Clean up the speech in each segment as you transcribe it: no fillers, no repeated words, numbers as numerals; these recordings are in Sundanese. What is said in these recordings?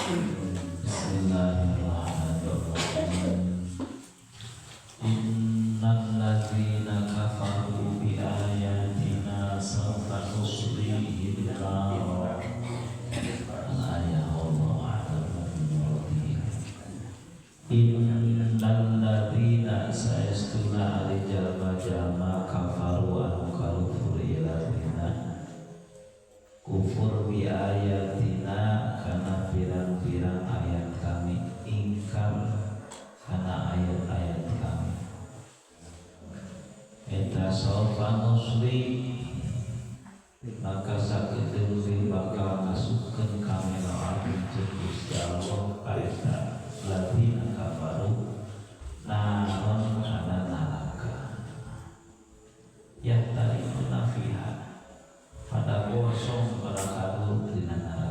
Bismillahirrahmanirrahim. Innal ladzina kafaru bi ayatina sawfa nuslihim nara. Al-ayah wallahu a'lam bi. Innal ladzina saestuna ari jalma-jalma kafaru anu kalufur iladzina kufur bi ayatina kana pirang-pirang ayat kami, ingkar kana ayat-ayat kami, eta saufa nusli maka sakedeung bakal masukkeun kami naon jeung Gusti Allah ka eta ladzina kafaru naron kana neraka, yahtarikuna fiha pada gosong pada kabur dina neraka.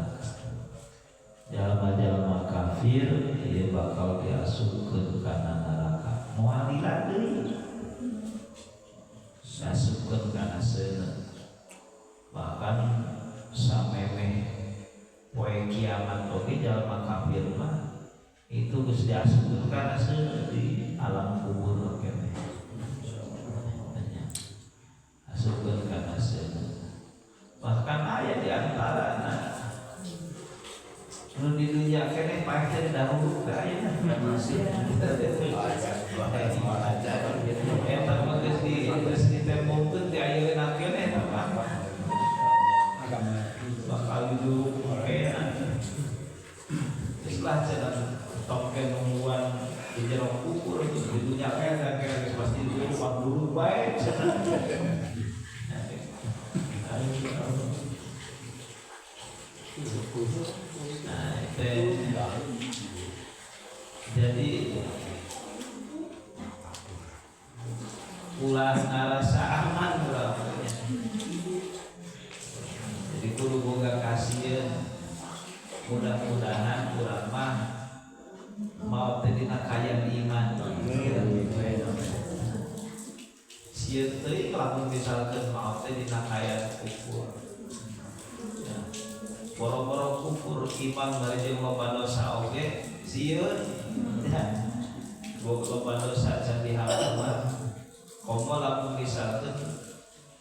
Jalma-jalma kafir ieu bakal diasupkeun kana neraka, moal lila deui diasupkeun kana seuneu, bahkan samemeh poe kiamat oge jalma kafir mah itu geus diasupkeun kana seuneu di alam kubur keneh, asupkeun kana seuneu. Bahkan aya di antara nu di dunia keneh paeh teh dahulu teh aya masih eta mah geus ditembongkeun ti ayeuna keneh, eta mah bakal hidup kena. Geus lah cenah, tong ke nungguan di jero kubur, di dunia keneh keneh geus pasti dulu dulu bae cenah. Nah, itu jadi ulah ngarasa aman urang. Jadi kudu boga kasieun, mudah-mudahan urang mah maot teh dina kaayaan iman. Sieun teuing lamun misalkeun maot teh dina kaayaan kufur. Ya. Boro-boro kufur, iman bari jeung loba dosa oge sieun. Ya. Loba dosa can dihampura. Komo lamun misalkeun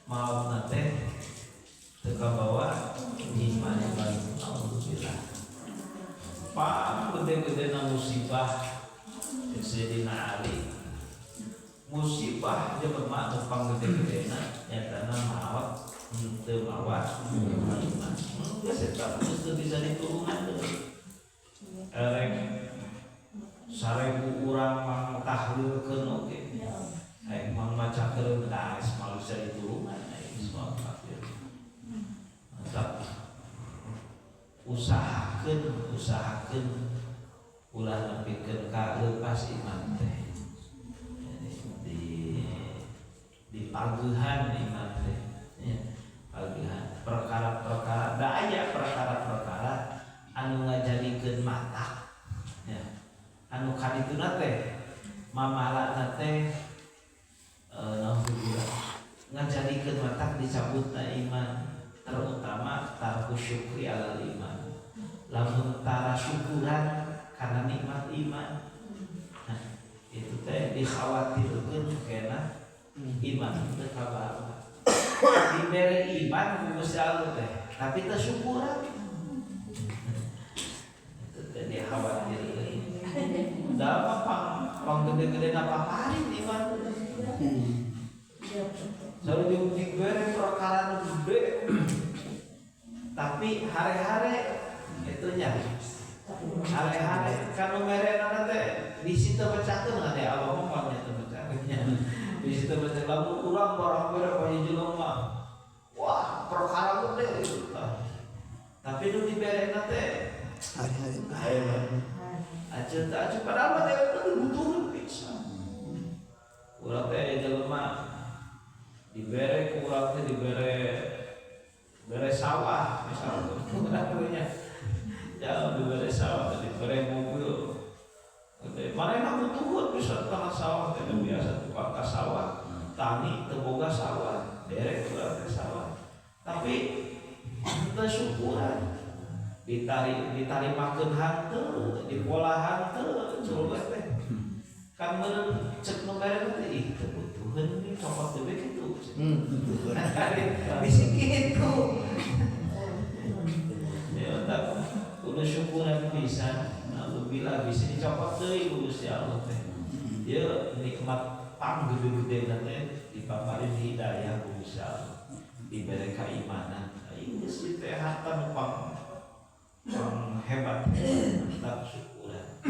maotna teh teu kabawa iman. Alhamdulillah. Pak, gede-gede musibah Sayyidina Ali, musibah jelema nu panggede-gedena nyatana maot henteu mawa iman. Geus, eta geus teu bisa ditulungan deui. Erek 1000 urang mang tahlilkeun oge, rek mang macakeun, da geus moal bisa ditulungan geus maot kafir. Mantap, usahakeun, usahakeun ulah nepikeun ka leupas iman teh. Di pagehan iman teh ya, pagehan perkara-perkara, da aya perkara-perkara anu ngajadikeun matak ya, anu kadituna teh mamalana teh naudzubillah ngajadikeun matak dicabutna iman, terutama tarku syukri alal iman, lamun tara syukuran karena nikmat iman. Nah, itu teh dikhawatirkeun kena iman teu kabawa. Dibere iman ku Gusti Allah teh tapi teu syukuran, itu teh dikhawatirkeun. Da pang pang gede-gede paparin iman. Selalu dibere perkara nu gede tapi hare-hare itunya, hare-hare kan nu merena teh di situ pecahkeun kan ya, Allah mah moal nya pecahkeun di situ pecah. Lamun urang barang bere ka jelema, wah, perkara gede gitu, tapi nu diberena teh Hari-hari. Aja teh aja, padahal mah teh dibutuhkeun pisan. Urang teh jelema dibere ku urang teh dibere bere sawah misalnya, urang ya dibere sawah, dibere mobil gede, manehna butuheun pisan kana sawah teh, biasa tukang ka sawah, tani teu boga sawah, bere ku urang teh sawah, tapi teu syukuran. Ditarimakeun hanteu, dipola hanteu curug teh. Kan meureun cek nu mere teh ih teu butuheun nih copot deui kitu. Bisi kitu. Ya tak kudu syukuran pisan. Alhamdulillah bisa dicopot deui ku Gusti Allah teh. Ieu nikmat pang gede-gede teh dipaparin hidayah ku Gusti Allah. Dibere keimanan. Ieu geus teh harta nu pang hebat tentang syukuran.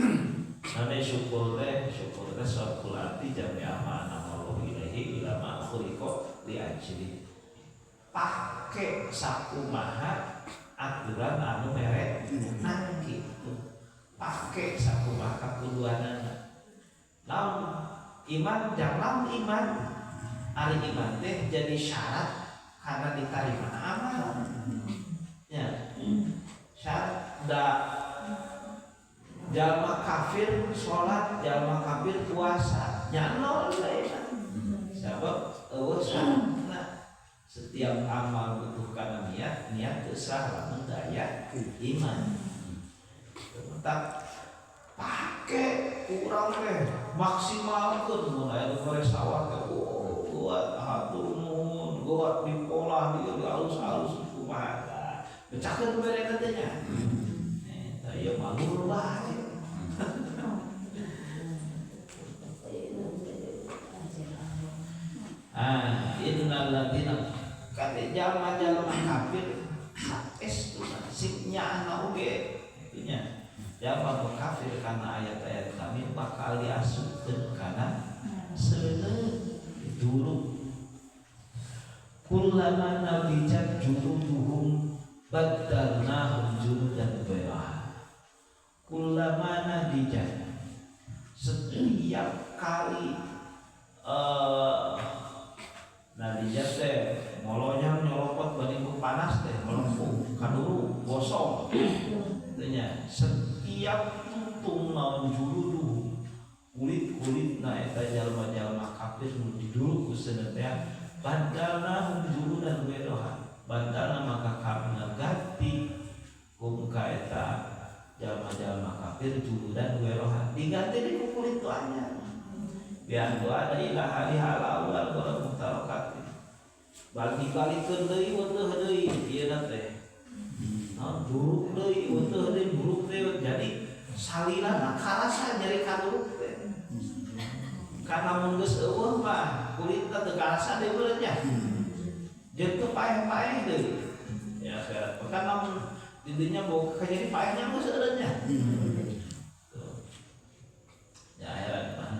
Nane syukur teh syukur arti jami ama Allah ilaihi ila ma khuliqa li ajli. Pake sakumaha aturan anu mere nang kitu. Pake sakumaha kakuduanana. Lamun iman jangan iman. Ari iman teh jadi syarat karena diterima amal. Ya. Syarat da jalma kafir salat, jalma kafir puasa, nya nol deui. Sabab eueuh syaratna. Setiap amal butuh kana niat, niat teu sah lamun teu aya iman. Tak pake urang teh maksimalkeun mun aya nu mere sawah teh buat hatur nuhun, buat dipolah di alus-alus kumaha. Becakeun mere teh nya. Eta ieu malur bae. Ah, innal ladzina kate jalma-jalma kafir saestuna sing nyaahna oge kitu nya. Jalma kafir kana ayat-ayat kami bakal diasupkeun kana seuneu dulu. Kullama nabijat juluduhum baddalnahum juludan ghairaha. Kullama nadijat, setiap kali nadijat teh ngolonyang nyolopot bari panas teh melempuh kaduru gosong teh. Setiap tuntung naon juluduhum kulit-kulitna eta jalma-jalma kafir nu didulu ku seuneu teh baddalnahum juludan ghairaha. Badalna maka kami ngaganti kum ka eta jalma-jalma kafir juludan ghairaha, diganti di ku kulit tu anyar. Biar doa ada ilaha lihala awal wala mutarokat. Balik-balikeun deui weunteuh deui ieu na teh. Naon buruk deui weunteuh deui buruk deui jadi salilana karasa nyeri kaduruk teh. Karena mun geus eueuh mah kulitna teu karasa deui meureun nya. Jeung teu paeh-paeh deui. Ya kan lamun di dinya boga jadi paehnya geus eureun nya. Ya akhirat mah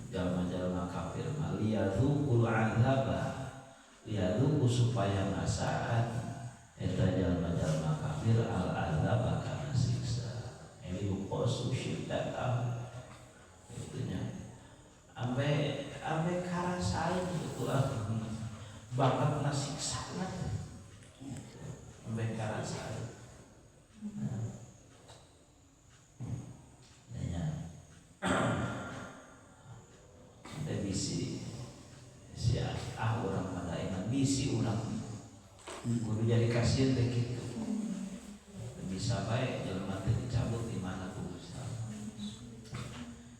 jalma-jalma kafir mah liyadzuqul azaba, liyadzuqu supaya ngasaan eta jalma-jalma kafir al azaba kana siksa. Ini yuqasu syiddatahu. Itunya ambe ambe karasaeun itulah banget na siksana ambe karasaeun. Ya. Teh bisi si ah urang pada iman bisi urang kudu jadi kasihan teh kitu. Bisa bae jelema teh dicabut di mana ku Gusti Allah.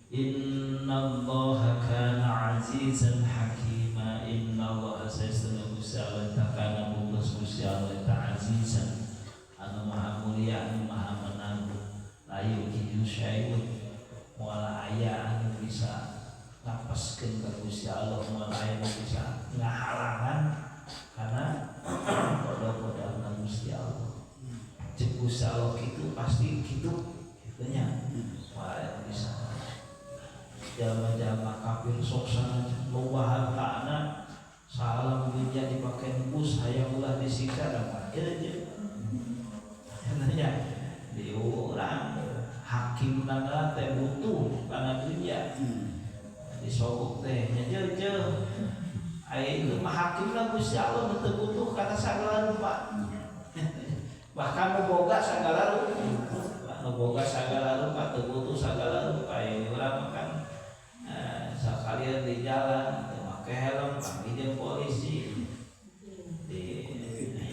Innallaha kana azizan hakima. Innallaha saestuna Gusti Allah ta kana bungkus Gusti Allah ta azizan anu maha mulia anu maha menang la yujizu syai'un moal aya anu bisa ngapaskeun ka Gusti Allah moal aya nu bisa ngahalangan karena qada-qadana Gusti Allah. Cek Gusti Allah kitu pasti kitu kitu nya moal aya nu bisa. Jalma-jalma kafir sok sana loba hartana salam dunya dipake bus hayang ulah disiksa da mah ieu nya di urang hakim nana teh butuh kana dunya disogok teh nya jeuh aya ieu mah hakimna Gusti Allah teu butuh kana sagala rupa bahkan nu boga sagala rupa nu boga sagala rupa teu butuh sagala rupa aya urang kan sakalian di jalan teu make helm panggih jeung polisi di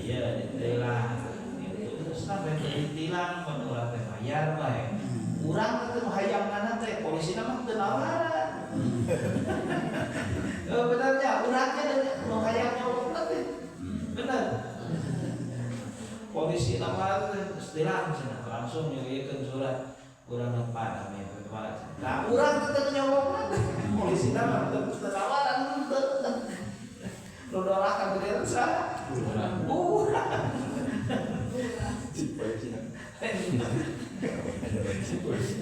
ieu ditelah di ditilang mun urang teh bayar bae. Urang teh nu hayangna teh polisina mah teu nawaran. Benernya urangnya nu hayang nyogok teh. Bener. Polisi nawaran teh geus tilang cenah langsung nyuriekeun surat. Urang nempat ame Pak. Nah, urang teh teu nyogok teh. Polisi mah teu nawaran teu. Nu nolak ka saha? Urang. Urang.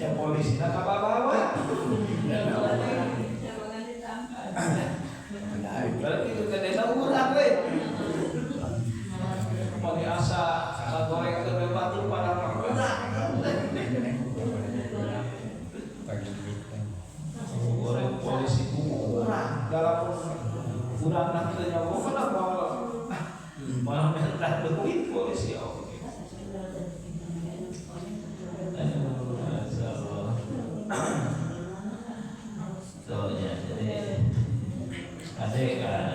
Ya polisi nak apa-apa. Berarti itu kena urang we. Mau diasa goreng ke batu pada urang. Goreng polisi urang dalam urang nanti nyogok kenapa malah minta duit polisi oke. Tuh ya, jadi ada kan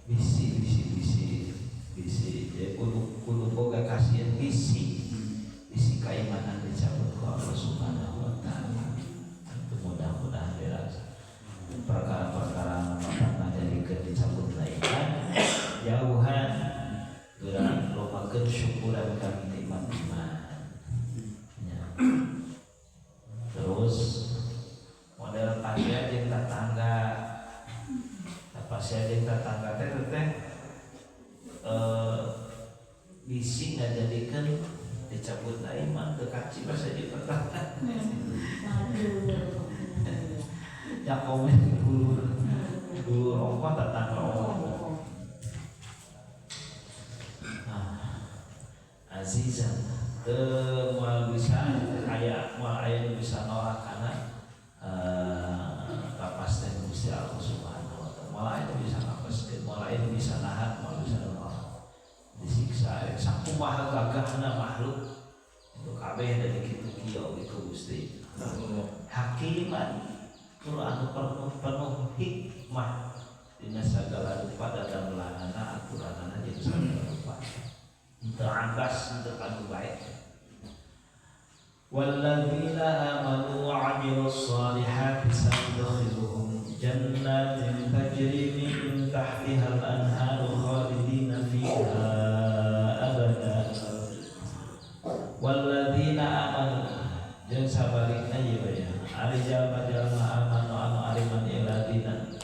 bisi bisi bisi bisi. Jadi kudu boga kasihan bisi bisi keimanan dicabut ku Allah Subhanahu wa Ta'ala. Itu mudah-mudahan dirasa perkara-perkara pernah jadi dicabut lainnya jauhan durang lobakeun syukuran ka nikmat iman. Ya. Terus model pasea jeung tetangga. Pasea jeung tetangga teh teh bisi ngajadikeun dicabut iman teu kaci basa jeung tetangga. Ya komen dulur dulur ongkoh tetangga ongkoh. Nah, azizan teu moal bisa aya moal aya nu bisa nolak kana kapasten Gusti Allah Subhanahu wa Ta'ala. Moal aya nu bisa ngapaskeun, moal aya nu bisa nahan, moal bisa nolak. Disiksa sakumaha gagahna makhluk itu kabeh dari kitu kieu gitu Gusti. Hakiman tur anu penuh hikmah dina sagala rupa dadamelanana aturanana jeung sagala rupa. Teu anggas teu anu bae. Walladzina amanu wa 'amilus solihati sanudkhiluhum jannatin tajri min tahtihal anharu khalidina fiha abada. Walladzina amanu jeung sabalikna ieu ya. Ari jalma-jalma amanu anu ariman iladina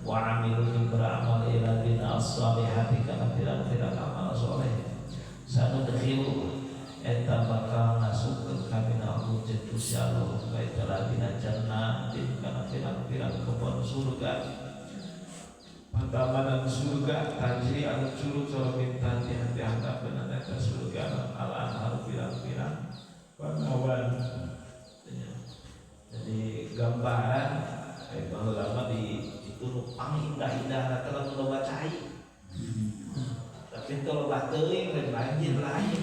wa amilu jeung beramal iladina as-solihati kana pirang-pirang amal soleh. Sanudkhilu eta bakal ngasupkeun kami na Allah jeung Gusti Allah ka eta ladina jannatin kana pirang-pirang kebon surga. Pantamanan surga tajri anu curug sareng bintang di hati handapeun eta surga al-anhar pirang-pirang panawan. Jadi gambaran baheula mah di itu nu pangindah-indahna teh lamun loba cai. Tapi teu loba teuing lain banjir lain.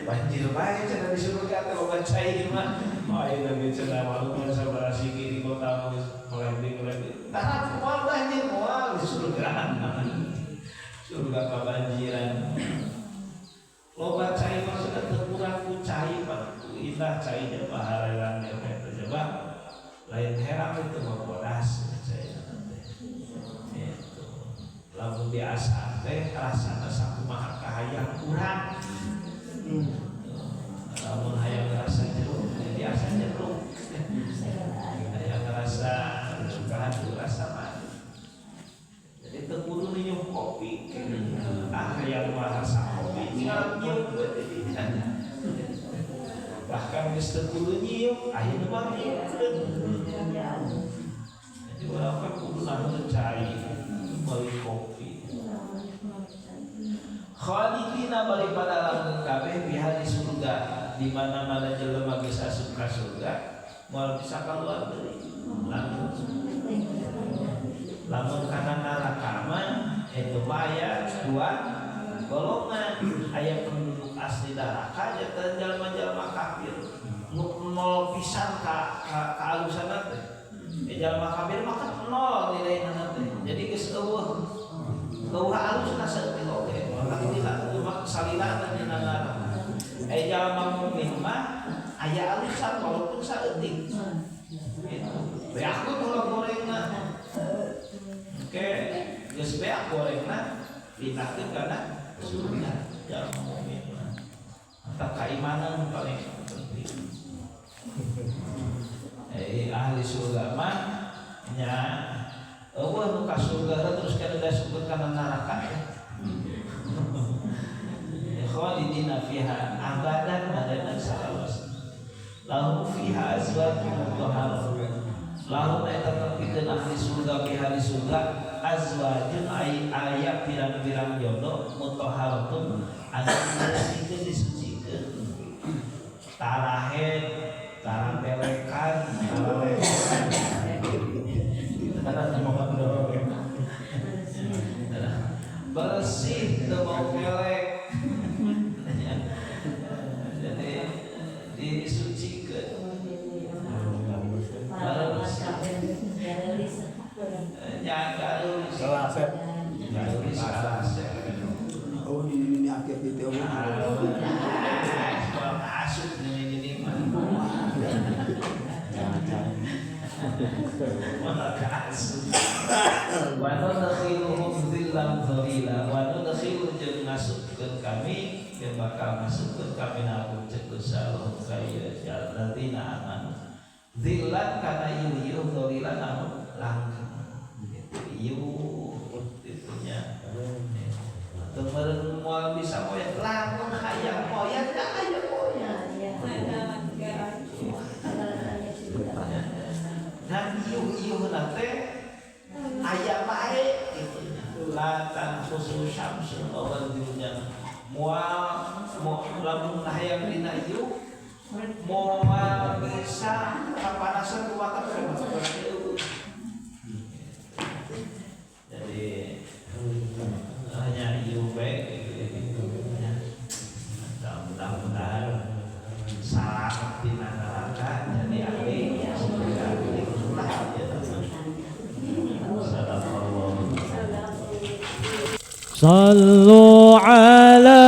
Banjir bae cenah di surga teh loba cai mah. Oh ayeuna ge cenah walaupun sabaraha siki di kota geus mulai-mulai. Tah moal banjir moal di surga. Surga kabanjiran. Loba cai maksudna teu kurang ku cai mah. Indah cai mah hareurang teh coba lain herang itu mah bodas cai teh. Itu. Lamun biasa teh rasana sakumaha kahayang urang. Lamun hayang rasa jeruk, biasa jeruk. Hayang rasa suka rasa manis. Jadi teu kudu nyium kopi. Ah hayang mah rasa kopi tinggal nyium we jadinya. Bahkan geus teu kudu nyium, ayeuna mah nyiumkeun. Jadi urang mah kudu nahan cai meuli kopi. Khalidina bari pada langgeng kabeh biha di surga, di mana-mana jelema geus asup ka surga, moal bisa kaluar deui. Lamun lamun kana neraka mah eta mah aya dua golongan, aya penduduk asli neraka eta jalma-jalma kafir. Nu nol pisan ka kaalusanna teh. Jalma kafir mah kan nol nilaina teh. Jadi geus eueuh. Eueuh alusna saeutik oge. Alhamdulillah salila dina neraka. Jalma mukmin mah aya alusan walaupun saeutik. Gitu. Beak ulah gorengna. Oke, geus beak gorengna pindahkeun kana surga jalma mukmin mah. Tah, keimanan paling penting. Ahli surga mah nya euweuh nu ka surga terus kana disebut kana neraka. Khalidina fiha abadan, madana salawas. Lahum fiha azwajun mutahharah. Lahum eta tepikeun ahli surga, fiha di surga, azwajun ay aya pirang-pirang jodoh, mutahharatun anu dibersihkeun, disucikeun, tara haid, tara belekan, tara lekokan, tara mondok, bersih, teu bau kelek, jadi disucikan, bersih nya, garulis. Salah. Garulis salah. Oh, ini akhir gitu. Asup ini mah. Malah asup. Wa nudkhiluhum dzillan dzalila, wa nudkhilu jeung ngasupkeun kami, jeung bakal ngasupkeun kami nabung cek lahum ka ieu alladzina amanu dzillan kana ieu dzalilan anu langgeng gitu, ieu itunya. Teu meureun moal bisa moyat, lamun hayang moyat da aya moyat. Dan ieu-ieu teh aya bae gitu nya. La tanfusu syamsun wa dunya, moal mo lamun hayang dina ieu moal bisa kapanasan ku mata. Jadi hanya ieu bae gitu ya. Mudah-mudahan selamat dina neraka, jadi ahli surga lah ya. Sadaqallahu. صلوا على